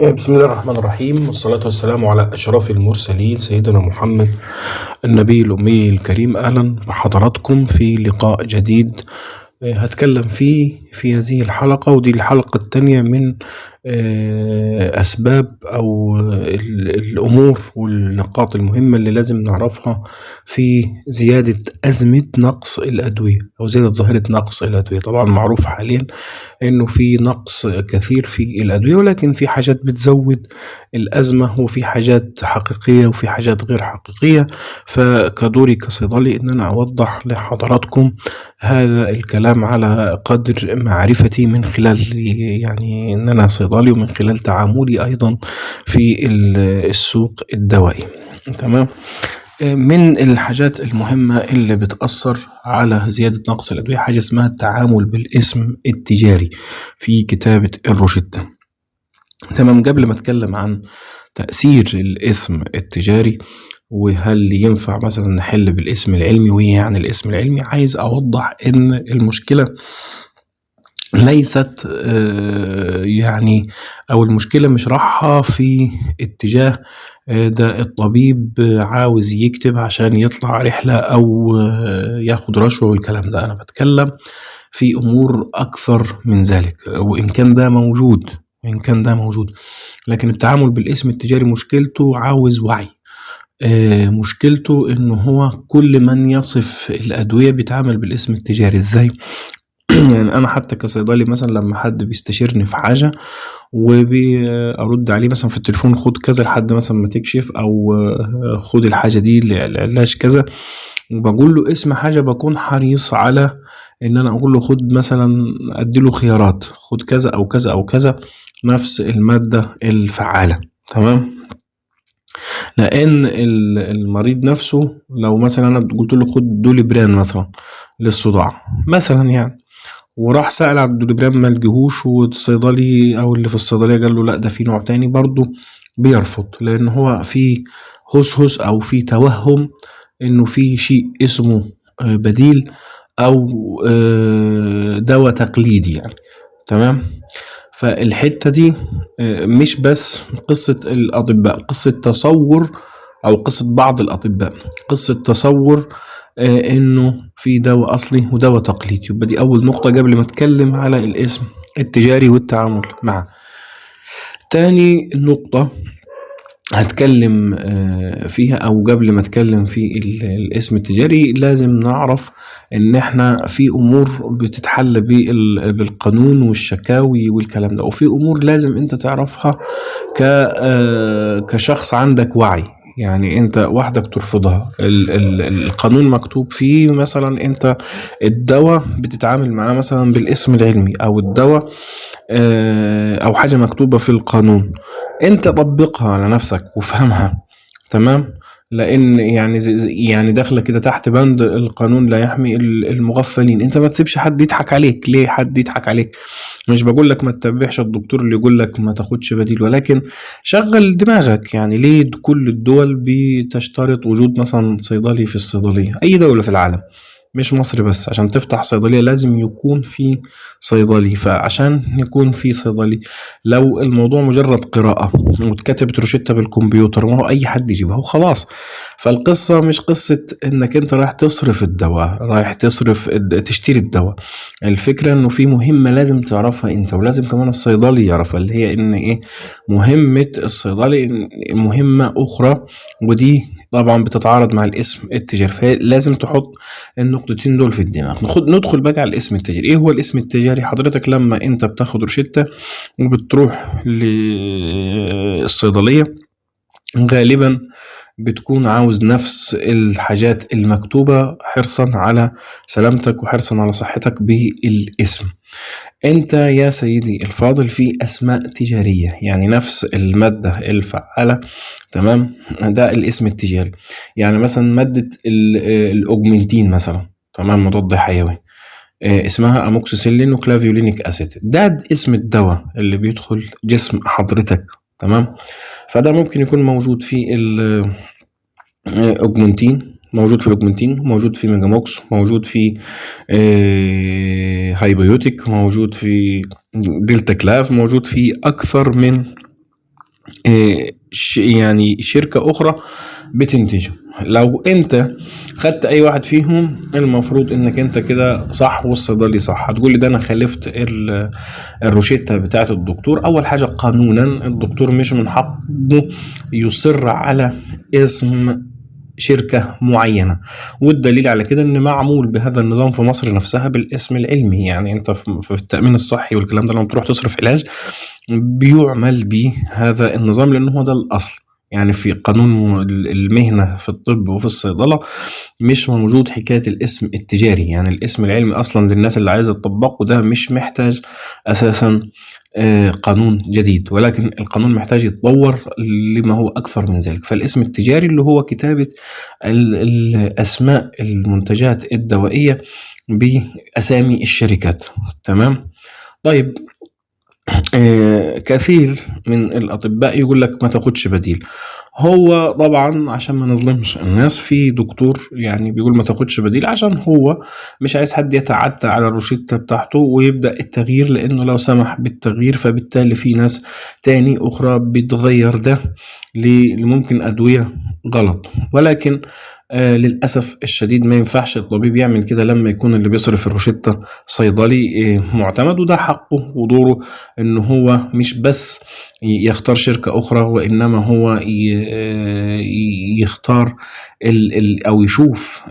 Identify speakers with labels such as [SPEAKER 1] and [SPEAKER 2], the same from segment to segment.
[SPEAKER 1] بسم الله الرحمن الرحيم، والصلاة والسلام على أشرف المرسلين سيدنا محمد النبي الأمي الكريم. أهلا بحضراتكم في لقاء جديد هتكلم فيه في هذه الحلقة، ودي الحلقة الثانية من أسباب أو الأمور والنقاط المهمة اللي لازم نعرفها في زيادة أزمة نقص الأدوية أو زيادة ظاهرة نقص الأدوية. طبعا معروف حاليا إنه في نقص كثير في الأدوية، ولكن في حاجات بتزود الأزمة وفي حاجات حقيقية وفي حاجات غير حقيقية. فكدوري كصيدلي إن أنا أوضح لحضراتكم هذا الكلام على قدر معرفتي من خلال يعني إن أنا صيدلي ومن خلال تعاملي أيضا في السوق الدوائي. تمام. من الحاجات المهمة اللي بتأثر على زيادة نقص الأدوية حاجة اسمها التعامل بالاسم التجاري في كتابة الروشتة. تمام. قبل ما أتكلم عن تأثير الاسم التجاري وهل ينفع مثلا نحل بالاسم العلمي وإيه يعني الاسم العلمي، عايز أوضح إن المشكلة ليست يعني أو المشكلة مش رايحة في اتجاه ده الطبيب عاوز يكتب عشان يطلع رحلة أو ياخد رشوة والكلام ده. أنا بتكلم في أمور أكثر من ذلك، وإن كان ده موجود وإن كان ده موجود، لكن التعامل بالاسم التجاري مشكلته عاوز وعي. مشكلته إنه هو كل من يصف الأدوية بيتعامل بالاسم التجاري. إزاي؟ يعني أنا حتى كصيدلي مثلا لما حد بيستشيرني في حاجة وبأرد عليه مثلا في التليفون خد كذا لحد مثلا ما تكشف، أو خد الحاجة دي لعلاج كذا، وبقول له اسم حاجة، بكون حريص على إن أنا أقول له خد مثلا، أديله خيارات، خد كذا أو كذا أو كذا، نفس المادة الفعالة. تمام. لأن المريض نفسه لو مثلا أنا قلت له خد دوليبران مثلا للصداع مثلا يعني، وراح سأل على الدوليبران ما لقيهوش، والصيدلي أو اللي في الصيدلية قال له لا ده في نوع تاني، برضه بيرفض، لأن هو في هسهس أو في توهم إنه في شيء اسمه بديل أو دواء تقليدي يعني. تمام. فالحتة دي مش بس قصة الأطباء، قصة تصور أو قصة بعض الأطباء، قصة تصور إنه في دواء أصلي ودواء تقليدي. يبقى دي أول نقطة قبل ما أتكلم على الاسم التجاري والتعامل معه. تاني نقطة هتكلم فيها، أو قبل ما أتكلم في الاسم التجاري، لازم نعرف إن إحنا في أمور بتتحل بالقانون والشكاوي والكلام ده، وفي أمور لازم أنت تعرفها كشخص عندك وعي، يعني أنت وحدك ترفضها. القانون مكتوب فيه مثلا أنت الدواء بتتعامل معاه مثلا بالاسم العلمي، أو الدواء أو حاجة مكتوبة في القانون، أنت طبقها على نفسك وافهمها. تمام. لأن يعني يعني داخلة كده تحت بند القانون لا يحمي المغفلين. أنت ما تسيبش حد يضحك عليك. ليه حد يضحك عليك؟ مش بقول لك ما تتبعش الدكتور اللي يقول لك ما تاخدش بديل، ولكن شغل دماغك. يعني ليه كل الدول بتشترط وجود مثلا صيدلي في الصيدلية؟ أي دولة في العالم، مش مصر بس، عشان تفتح صيدلية لازم يكون في صيدلي. فعشان يكون في صيدلي، لو الموضوع مجرد قراءة واتكتبت روشتة بالكمبيوتر، ما هو أي حد يجيبها وخلاص. فالقصة مش قصة إنك أنت رايح تصرف الدواء، رايح تصرف تشتري الدواء. الفكرة إنه في مهمة لازم تعرفها أنت، ولازم كمان الصيدلي يعرفها، اللي هي إن إيه مهمة الصيدلي، مهمة أخرى، ودي طبعا بتتعارض مع الاسم التجاري. فلازم تحط النقطتين دول في الدماغ. ندخل بقى على الاسم التجاري. ايه هو الاسم التجاري؟ حضرتك لما انت بتاخد روشتة وبتروح للصيدلية، غالبا بتكون عاوز نفس الحاجات المكتوبة، حرصا على سلامتك وحرصا على صحتك بالاسم. انت يا سيدي الفاضل في اسماء تجارية، يعني نفس المادة الفعالة. تمام. ده الاسم التجاري. يعني مثلا مادة الاوجمنتين مثلا، تمام، مضاد حيوي، اسمها amoxicillin و clavulanic acid، ده اسم الدواء اللي بيدخل جسم حضرتك. تمام. فده ممكن يكون موجود في الاوجمنتين، موجود في الاوجمنتين، موجود في ميجاموكس، موجود في هايبيوتيك، موجود في دلتا كلاف، موجود في اكثر من يعني شركة أخرى بتنتجه. لو أنت خدت أي واحد فيهم المفروض إنك أنت كده صح والصيدلي صح. هتقول لي ده أنا خالفت الروشتة بتاعة الدكتور. أول حاجة قانونا الدكتور مش من حقه يصر على اسم شركة معينة، والدليل على كده إن معمول بهذا النظام في مصر نفسها بالاسم العلمي. يعني أنت في التأمين الصحي والكلام ده لما تروح تصرف علاج بيعمل بهذا النظام، لأن هو ده الأصل. يعني في قانون المهنة في الطب وفي الصيدلة مش موجود حكاية الاسم التجاري، يعني الاسم العلمي أصلا للناس اللي عايزة تطبقه ده مش محتاج أساسا قانون جديد، ولكن القانون محتاج يتطور لما هو أكثر من ذلك. فالاسم التجاري اللي هو كتابة الأسماء المنتجات الدوائية بأسامي الشركات. تمام. طيب كثير من الأطباء يقول لك ما تاخدش بديل. هو طبعا عشان ما نظلمش الناس، في دكتور يعني بيقول ما تاخدش بديل عشان هو مش عايز حد يتعدى على الروشتة بتاعته ويبدأ التغيير، لأنه لو سمح بالتغيير فبالتالي في ناس تاني أخرى بتغير ده لممكن أدوية غلط. ولكن للأسف الشديد ما ينفعش الطبيب يعمل كده لما يكون اللي بيصرف الروشتة صيدلي معتمد، وده حقه ودوره إن هو مش بس يختار شركة أخرى، وإنما هو يختار أو يشوف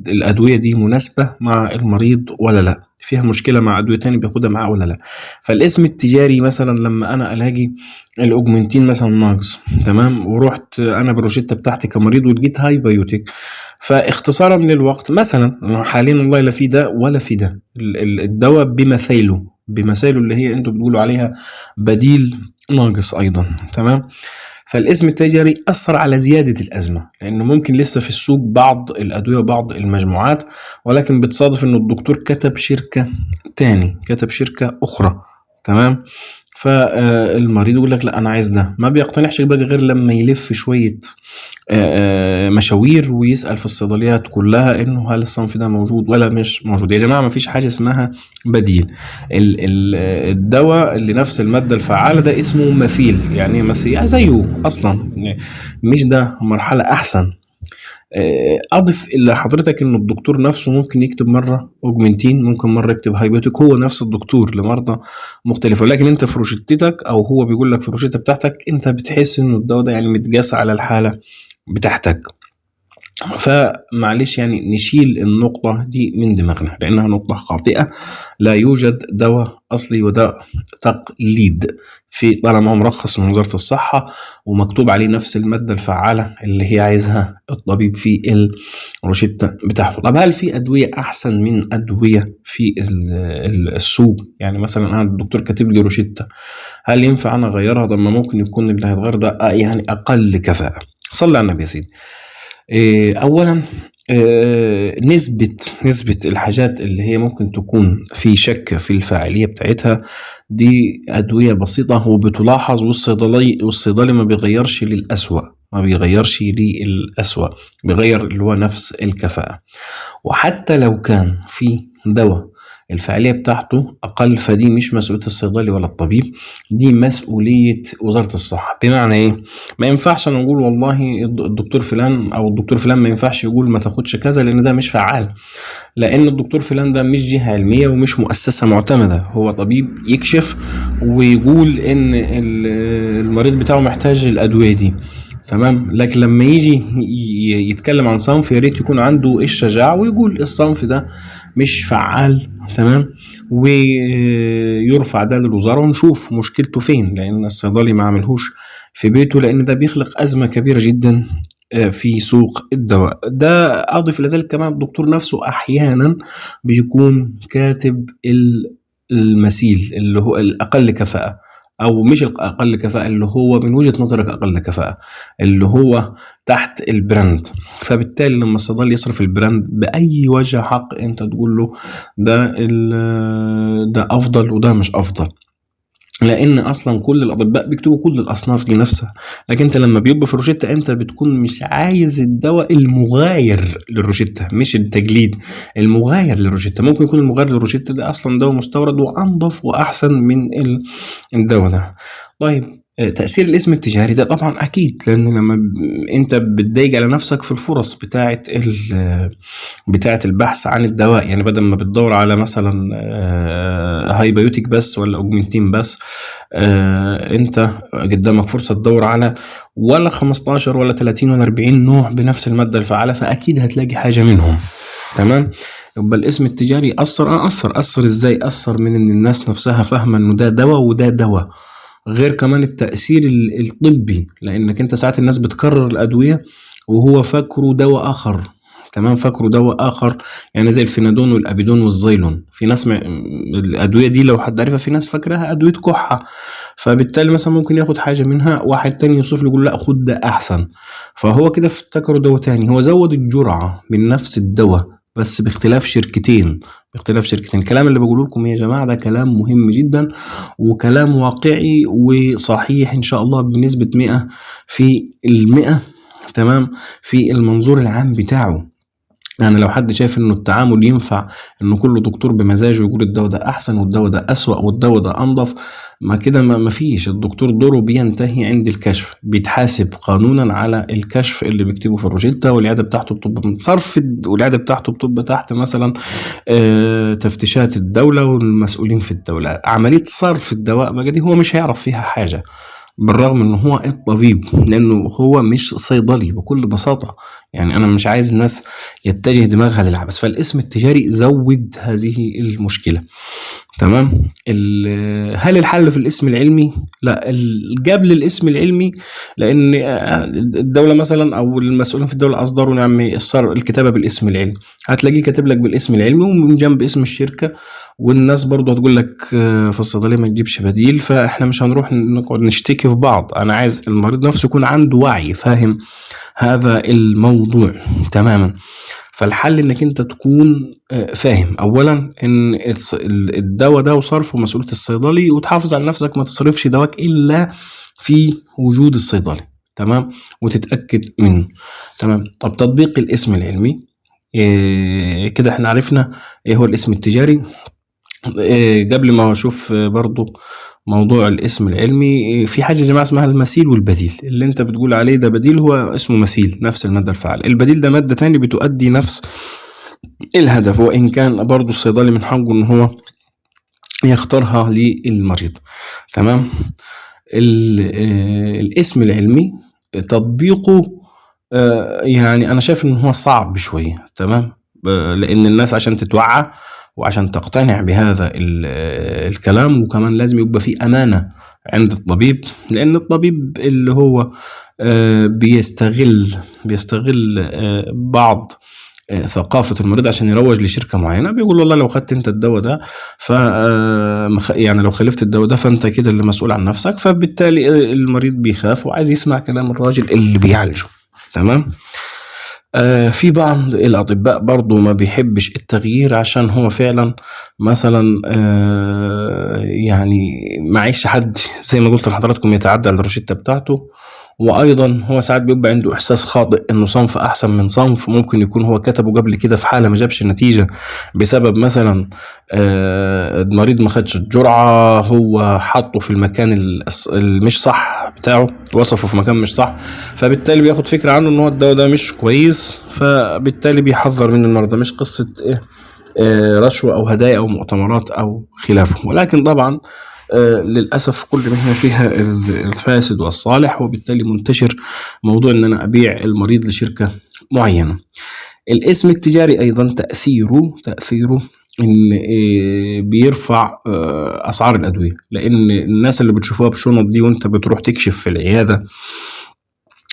[SPEAKER 1] الأدوية دي مناسبة مع المريض ولا لا، فيها مشكلة مع أدوية تاني بياخدها معاه ولا لا. فالاسم التجاري مثلا لما أنا ألاقي الأوجمنتين مثلا ناقص، تمام، ورحت أنا بالروشتة بتاعتي كمريض ولقيت هاي بايوتيك، فاختصارا للوقت مثلا حاليا والله لا في ده ولا في ده، الدواء بمثاله اللي هي انتوا بتقولوا عليها بديل ناقص أيضا. تمام. فالاسم التجاري أثر على زيادة الأزمة، لأنه ممكن لسه في السوق بعض الأدوية وبعض المجموعات، ولكن بتصادف إنه الدكتور كتب شركة تاني، كتب شركة أخرى. تمام. فالمريض يقول لك لا أنا عايز ده، ما بيقتنعش بقى غير لما يلف شوية مشاوير ويسأل في الصيدليات كلها إنه هل الصنف ده موجود ولا مش موجود. يا جماعة ما فيش حاجة اسمها بديل. الدواء اللي نفس المادة الفعالة ده اسمه مثيل، يعني مثيل يعني زيه أصلا، مش ده مرحلة أحسن. أضف إلى حضرتك إنه الدكتور نفسه ممكن يكتب مرة أوجمنتين، ممكن مرة يكتب هايبوتيك، هو نفس الدكتور لمرضى مختلفة، ولكن أنت في روشتتك أو هو بيقول لك في الروشتة بتاعتك أنت بتحس إنه الدواء ده يعني متجاس على الحالة بتاعتك. فمعلش يعني نشيل النقطة دي من دماغنا لأنها نقطة خاطئة. لا يوجد دواء أصلي ودواء تقليد في طالما هو مرخص من وزارة الصحة ومكتوب عليه نفس المادة الفعالة اللي هي عايزها الطبيب في الروشتة بتاعته. طب هل في أدوية أحسن من أدوية في السوق؟ يعني مثلا أنا الدكتور كاتب لي روشتة، هل ينفع أنا أغيرها؟ طب ما ممكن يكون اللي هيتغير ده يعني أقل كفاءة. صلي على النبي يا سيدي. أولا نسبة الحاجات اللي هي ممكن تكون في شك في الفاعلية بتاعتها دي أدوية بسيطة وبتلاحظ، والصيدلي ما بيغيرش للأسوأ، ما بيغيرش للأسوأ، بيغير اللي هو نفس الكفاءة. وحتى لو كان في دواء الفاعلية بتاعته أقل، فدي مش مسؤولية الصيدلي ولا الطبيب، دي مسؤولية وزارة الصحة. بمعنى إيه؟ ما ينفعش أنا أقول والله الدكتور فلان أو الدكتور فلان ما ينفعش يقول ما تاخدش كذا لأن ده مش فعال، لأن الدكتور فلان ده مش جهة علمية ومش مؤسسة معتمدة، هو طبيب يكشف ويقول إن المريض بتاعه محتاج الأدوية دي. تمام. لكن لما يجي يتكلم عن صنف يا ريت يكون عنده الشجاعة ويقول الصنف ده مش فعال. تمام. ويرفع ده للوزارة ونشوف مشكلته فين، لأن الصيدلي ما عملهوش في بيته، لأن ده بيخلق أزمة كبيرة جدا في سوق الدواء ده. أضف إلى ذلك كمان الدكتور نفسه أحيانا بيكون كاتب المثيل اللي هو الأقل كفاءة، أو مش الأقل كفاءة، اللي هو من وجهة نظرك أقل كفاءة، اللي هو تحت ال brand. فبالتالي لما الصيدلي يصرف ال brand بأي وجه حق أنت تقول له ده أفضل وده مش أفضل، لأن أصلا كل الأطباء بيكتبوا كل الأصناف دي نفسها. لكن أنت لما بيبقى في الروشتة أنت بتكون مش عايز الدواء المغاير للروشتة، مش التجليد المغاير للروشتة. ممكن يكون المغاير للروشتة ده أصلا دواء مستورد وأنظف وأحسن من الدواء ده. طيب تأثير الاسم التجاري ده طبعا أكيد، لأن لما أنت بتضايق على نفسك في الفرص بتاعة البحث عن الدواء، يعني بدل ما بتدور على مثلا هايبيوتيك بس ولا أوجمنتين بس، أنت قدامك فرصة تدور على ولا 15 ولا 30 ولا 40 نوع بنفس المادة الفعالة، فأكيد هتلاقي حاجة منهم. تمام. يبقى الاسم التجاري أثر. أثر إزاي؟ أثر من إن الناس نفسها فاهمة إنه ده دواء وده دواء، غير كمان التأثير الطبي، لأنك أنت ساعات الناس بتكرر الأدوية وهو فاكره دواء آخر. تمام، فاكره دواء آخر، يعني زي الفينادون والأبيدون والزيلون، في ناس الأدوية دي لو حد عارفها في ناس فاكراها أدوية كحة، فبالتالي مثلا ممكن ياخد حاجة منها، واحد تاني يوصف له يقول لا خد ده أحسن، فهو كده افتكره دواء تاني، هو زود الجرعة من نفس الدواء بس باختلاف شركتين، باختلاف شركتين. الكلام اللي بقوله لكم يا جماعة ده كلام مهم جدا وكلام واقعي وصحيح إن شاء الله بنسبة 100%. تمام، في المنظور العام بتاعه. يعني لو حد شايف انه التعامل ينفع انه كل دكتور بمزاجه يقول الدواء ده احسن والدواء ده اسوأ والدواء ده انضف، ما كده ما فيش. الدكتور دوره بينتهي عند الكشف، بيتحاسب قانونا على الكشف اللي بيكتبه في الروشتة، والعياده بتاعته بتبقى صرف، والعياده بتاعته بتبقى تحت مثلا تفتيشات الدولة والمسؤولين في الدولة. عملية صرف الدواء بقى دي هو مش هيعرف فيها حاجة، بالرغم ان هو الطبيب، لانه هو مش صيدلي بكل بساطة. يعني انا مش عايز الناس يتجه دماغها للعبث، فالاسم التجاري زود هذه المشكلة. تمام. هل الحل في الاسم العلمي؟ لا، قبل الاسم العلمي، لان الدولة مثلا او المسؤولين في الدولة اصدروا نعم الكتابة بالاسم العلمي، هتلاقيه كاتب لك بالاسم العلمي ومن جنب اسم الشركة، والناس برضه هتقول لك في الصيدلية ما تجيبش بديل، فاحنا مش هنروح نقعد نشتكي في بعض. انا عايز المريض نفسه يكون عنده وعي، فاهم هذا الموضوع تماما. فالحل انك انت تكون فاهم اولا ان الدواء ده وصرفه مسؤولية الصيدلي، وتحافظ على نفسك ما تصرفش دواك الا في وجود الصيدلي. تمام، وتتأكد منه. تمام. طب تطبيق الاسم العلمي كده احنا عرفنا ايه هو الاسم التجاري. قبل ما اشوف برضو موضوع الاسم العلمي، في حاجة يا جماعة اسمها المثيل والبديل. اللي انت بتقول عليه ده بديل هو اسمه مثيل، نفس المادة الفعالة. البديل ده مادة تاني بتؤدي نفس الهدف، وان كان برضو الصيدلي من حقه ان هو يختارها للمريض. تمام. الاسم العلمي تطبيقه يعني انا شايف ان هو صعب شوية. تمام، لان الناس عشان تتوعى وعشان تقتنع بهذا الكلام، وكمان لازم يبقى في أمانة عند الطبيب، لأن الطبيب اللي هو بيستغل بعض ثقافة المريض عشان يروج لشركة معينة، بيقول والله لو خدت انت الدواء ده ف يعني لو خالفت الدواء ده فانت كده اللي مسؤول عن نفسك، فبالتالي المريض بيخاف وعايز يسمع كلام الراجل اللي بيعالجه. تمام. في بعض الأطباء برضو ما بيحبش التغيير، عشان هو فعلا مثلا يعني ما عايش حد زي ما قلت لحضراتكم يتعدى على الروشتة بتاعته، وأيضا هو ساعات بيبقى عنده إحساس خاطئ إنه صنف أحسن من صنف، ممكن يكون هو كتبه قبل كده في حالة ما جابش نتيجة بسبب مثلا المريض ما خدش الجرعة، هو حطه في المكان المش صح بتاعه، وصفه في مكان مش صح، فبالتالي بياخد فكرة عنه إن هو الدواء ده مش كويس، فبالتالي بيحذر من المرضى. مش قصة إيه رشوة أو هدايا أو مؤتمرات أو خلافه، ولكن طبعا للأسف كل مهنة فيها الفاسد والصالح، وبالتالي منتشر موضوع إن أنا أبيع المريض لشركة معينة. الاسم التجاري أيضا تأثيره إن بيرفع أسعار الأدوية، لأن الناس اللي بتشوفوها بشنط دي وأنت بتروح تكشف في العيادة،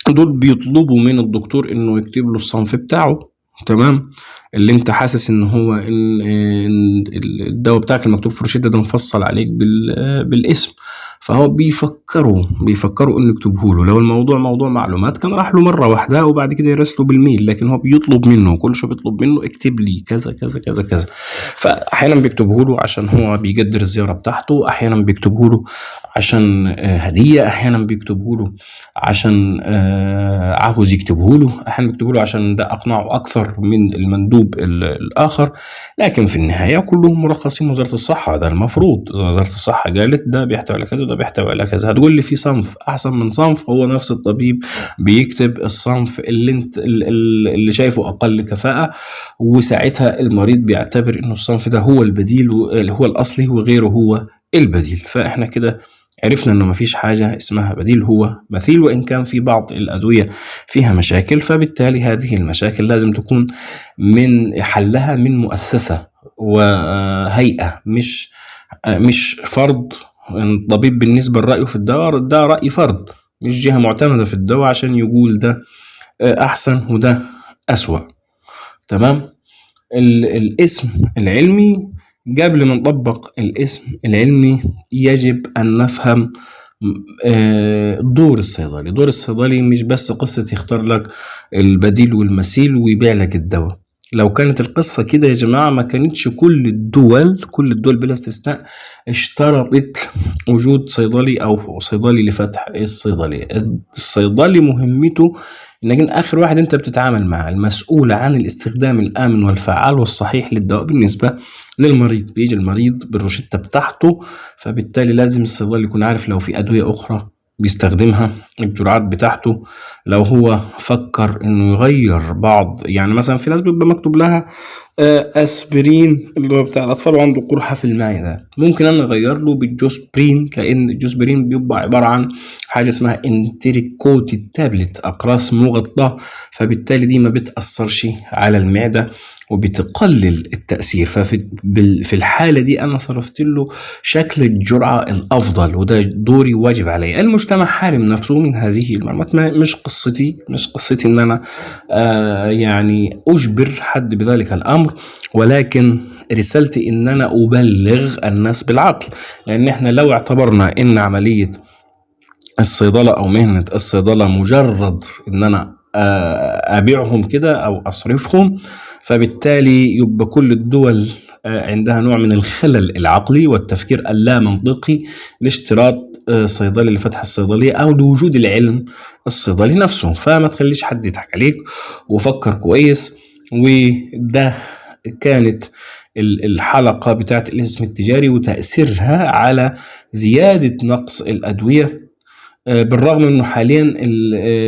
[SPEAKER 1] دول بيطلبوا من الدكتور إنه يكتب له الصنف بتاعه. تمام، اللي انت حاسس ان هو ان الدواء بتاعك المكتوب في الروشتة ده مفصل عليك بالاسم، فهو بيفكروا انه يكتبه له. لو الموضوع موضوع معلومات كان راح له مرة واحدة وبعد كده يرسله بالميل، لكن هو بيطلب منه كل شوية، بيطلب منه اكتب لي كذا كذا كذا كذا. فاحيانا بيكتبه له عشان هو بيقدر الزيارة بتاعته، احيانا بيكتبه له عشان هدية، أحيانا بيكتبه له عشان عاوز يكتبه له، أحيانا بيكتبه له عشان ده أقنعه أكثر من المندوب الآخر، لكن في النهاية كلهم مرخصين وزارة الصحة. ده المفروض وزارة الصحة قالت ده بيحتوي على كذا وده بيحتوي على كذا. هتقول لي في صنف أحسن من صنف، هو نفس الطبيب بيكتب الصنف اللي انت اللي شايفه أقل كفاءة، وساعتها المريض بيعتبر إنه الصنف ده هو البديل اللي هو الأصلي وغيره هو البديل. فإحنا كده عرفنا إنه مفيش حاجة اسمها بديل، هو مثيل، وإن كان في بعض الأدوية فيها مشاكل، فبالتالي هذه المشاكل لازم تكون من حلها من مؤسسة وهيئة، مش فرد. الطبيب بالنسبة لرأيه في الدواء ده رأي فرد، مش جهة معتمدة في الدواء عشان يقول ده أحسن وده أسوأ. تمام. الاسم العلمي، قبل ما نطبق الاسم العلمي يجب أن نفهم دور الصيدلي. دور الصيدلي مش بس قصة يختار لك البديل والمثيل ويبيع لك الدواء. لو كانت القصة كده يا جماعة ما كانتش كل الدول بلا استثناء اشترطت وجود صيدلي أو صيدلي لفتح الصيدلية. الصيدلي مهمته انك اخر واحد انت بتتعامل معه، المسؤول عن الاستخدام الامن والفعال والصحيح للدواء بالنسبة للمريض. بيجي المريض بالروشته بتاعته، فبالتالي لازم الصيدلي يكون عارف لو في ادوية اخرى بيستخدمها، الجرعات بتاعته، لو هو فكر انه يغير بعض. يعني مثلا في ناس بيبقى مكتوب لها اسبرين اللي هو بتاع الاطفال وعنده قرحة في المعدة، ممكن انا اغير له بالجوسبرين، لان الجوسبرين بيبقى عبارة عن حاجة اسمها enteric coated tablet، اقراص مغطاة، فبالتالي دي ما بتاثرش على المعدة وبتقلل التاثير. ففي في الحالة دي انا صرفت له شكل الجرعة الافضل، وده دوري واجب علي. المجتمع حارم نفسه من هذه المعلومات، مش قصتي ان انا يعني اجبر حد بذلك الامر، ولكن رسالتي ان انا ابلغ الناس بالعقل. لان احنا لو اعتبرنا ان عملية الصيدله او مهنة الصيدله مجرد ان انا ابيعهم كده او اصرفهم، فبالتالي يبقى كل الدول عندها نوع من الخلل العقلي والتفكير اللا منطقي لاشتراط صيدلي لفتح الصيدلية أو لوجود العلم الصيدلي نفسه. فما تخليش حد يضحك عليك، وفكر كويس. وده كانت الحلقة بتاعت الاسم التجاري وتأثيرها على زيادة نقص الأدوية، بالرغم انه حاليا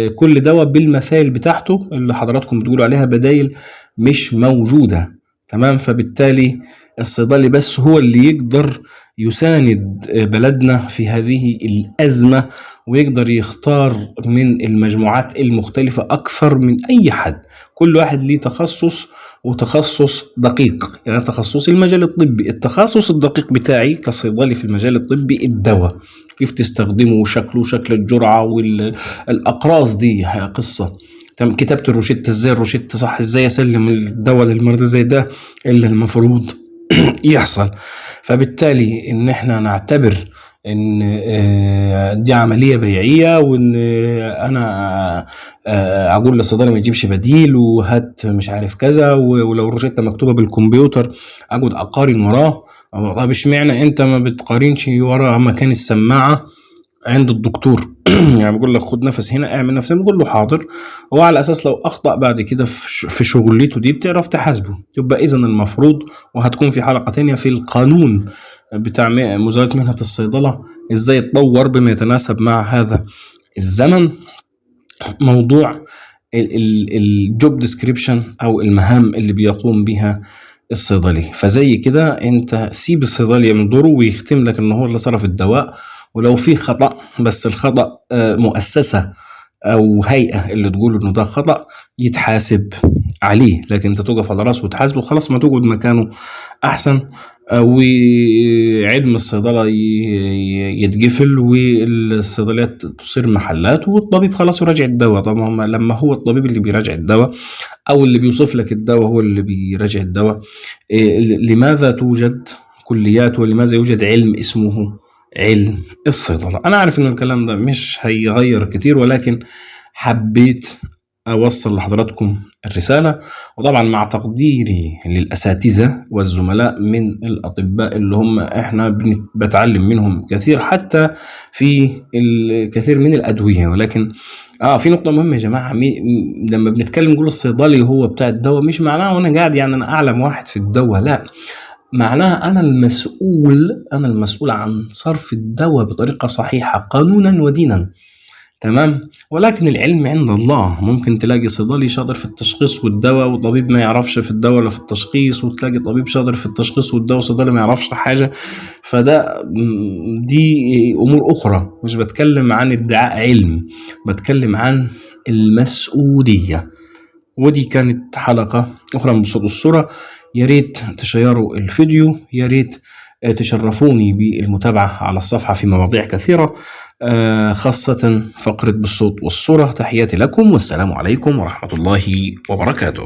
[SPEAKER 1] كل دواء بالمثائل بتاعته اللي حضراتكم بتقولوا عليها بدايل مش موجودة. تمام. فبالتالي الصيدلي بس هو اللي يقدر يساند بلدنا في هذه الأزمة، ويقدر يختار من المجموعات المختلفة أكثر من أي حد. كل واحد ليه تخصص، وتخصص دقيق. يعني تخصصي المجال الطبي، التخصص الدقيق بتاعي كصيدلي في المجال الطبي الدواء، كيف تستخدمه وشكله وشكل الجرعة والأقراص، دي قصة. تمام. كتابة الروشتة ازاي، الروشتة صح ازاي، اسلم الدواء للمريض ازاي، ده اللي المفروض يحصل. فبالتالي ان احنا نعتبر ان دي عملية بيعية، وان انا اقول للصيدلي ما يجيبش بديل وهات مش عارف كذا، ولو الروشتة مكتوبة بالكمبيوتر اقعد اقارن وراه. طب اشمعنى انت ما بتقارنش ورا مكان السماعة عند الدكتور؟ يعني بيقول لك خد نفس هنا، اعمل نفس هنا، بيقول له حاضر، وعلى اساس لو اخطا بعد كده في شغلته دي بتعرف تحاسبه. يبقى اذا المفروض، وهتكون في حلقة تانية في القانون بتاع مزاولة مهنة الصيدله ازاي يتطور بما يتناسب مع هذا الزمن، موضوع ال job description او المهام اللي بيقوم بها الصيدلي. فزي كده انت سيب الصيدلي من دوره ويختم لك ان هو اللي صرف الدواء، ولو في خطأ، بس الخطأ مؤسسة أو هيئة اللي تقول إنه ده خطأ يتحاسب عليه، لكن أنت تقف على راسه وتحاسبه خلاص، ما تقعد مكانه أحسن. وعلم الصيدلة يتقفل والصيدليات تصير محلات، والطبيب خلاص يراجع الدواء. طبعا لما هو الطبيب اللي بيراجع الدواء أو اللي بيوصف لك الدواء هو اللي بيراجع الدواء، لماذا توجد كليات ولماذا يوجد علم اسمه علم الصيدلة؟ أنا عارف إن الكلام ده مش هيغير كتير، ولكن حبيت أوصل لحضراتكم الرسالة. وطبعا مع تقديري للأساتذة والزملاء من الأطباء اللي هم إحنا بتعلم منهم كثير حتى في الكثير من الأدوية، ولكن في نقطة مهمة يا جماعة، لما بنتكلم نقول الصيدلي هو بتاع الدواء، مش معناه وأنا قاعد يعني أنا أعلم واحد في الدواء، لا، معناها أنا المسؤول عن صرف الدواء بطريقة صحيحة قانونا ودينا، تمام؟ ولكن العلم عند الله. ممكن تلاقي صيدلي شاطر في التشخيص والدواء وطبيب ما يعرفش في الدواء ولا في التشخيص، وتلاقي طبيب شاطر في التشخيص والدواء وصيدلي ما يعرفش حاجة. فده دي أمور أخرى، مش بتكلم عن ادعاء علم، بتكلم عن المسؤولية. ودي كانت حلقة أخرى من بالصوت والصورة. يا ريت تشيروا الفيديو، يا ريت تشرفوني بالمتابعة على الصفحة في مواضيع كثيرة، خاصة فقرة بالصوت والصورة. تحياتي لكم، والسلام عليكم ورحمة الله وبركاته.